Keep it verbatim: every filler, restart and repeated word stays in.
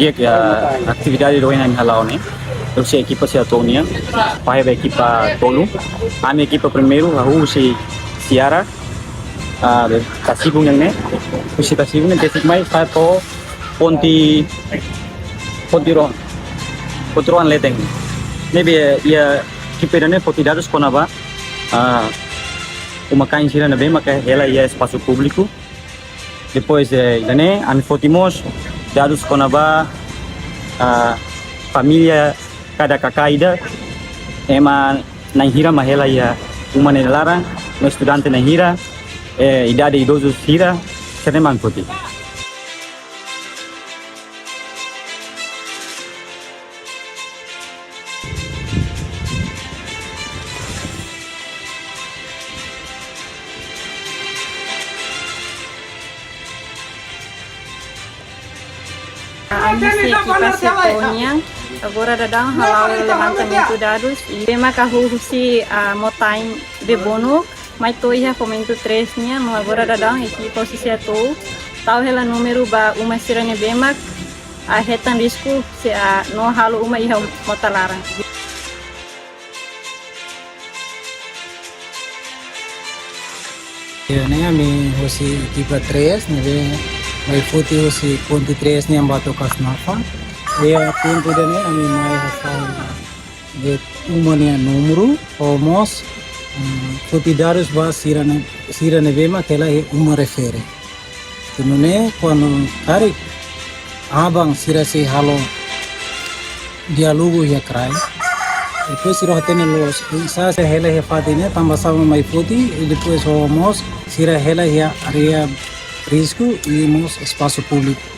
Di'ak, ah, atividade ida-ne'e ami hala'o ne'e, husi ekipa Seattle nian, fahe ba ekipa tolu. Ami ekipa primeiru, hahú husi Seara, ah, Tasibung nian ne'e, husi Tasibung ne'e, desik mai, fahe to'o ponte, ponte rohan, ponte rohan leten. Ne'ebé iha ekipa ida-ne'e foti dadus kona-ba, ah, uma-kain sira ne'ebé maka hela iha espasu públiku. Depois, eh, ida-ne'e, ami foti mós dadus kona-ba, ah, família kada kaká ida, ema na'in hira mak hela iha uma ne'e nia laran, no estudante na'in hira, eh, idade idozu hira, sira-ne'e mak ami foti. Ami husi ekipa Seattle nian, agora daudaun hala'o levantamentu dadus, i ne'ebé maka hahú husi, ah, Motain Bebonuk, mai to'o iha Fomento três nian, no agora daudaun ekipa husi Seattle tau hela númeru ba uma sira ne'ebé mak, ah, hetan risku, se, ah, no halo uma iha mota laran. Iha ne'e ami husi ekipa três, ne'ebé mai foti husi ponte três nian ba to'o Kasnafa. Iha tempu ida-ne'e ami mai hasa'e de'it uma nia númeru, no mós, mm, foti dadus ba sira ne'e, sira ne'ebé mak hela iha uma refere. Entaun nune'e kuandu karik aban sira sei halo diálogu iha kraik, depois sira hatene loos, oinsá sira hela iha fatin ne'e, tanba sá mak mai foti, i depois ho mós sira hela iha área risku, i mós espasu públiku.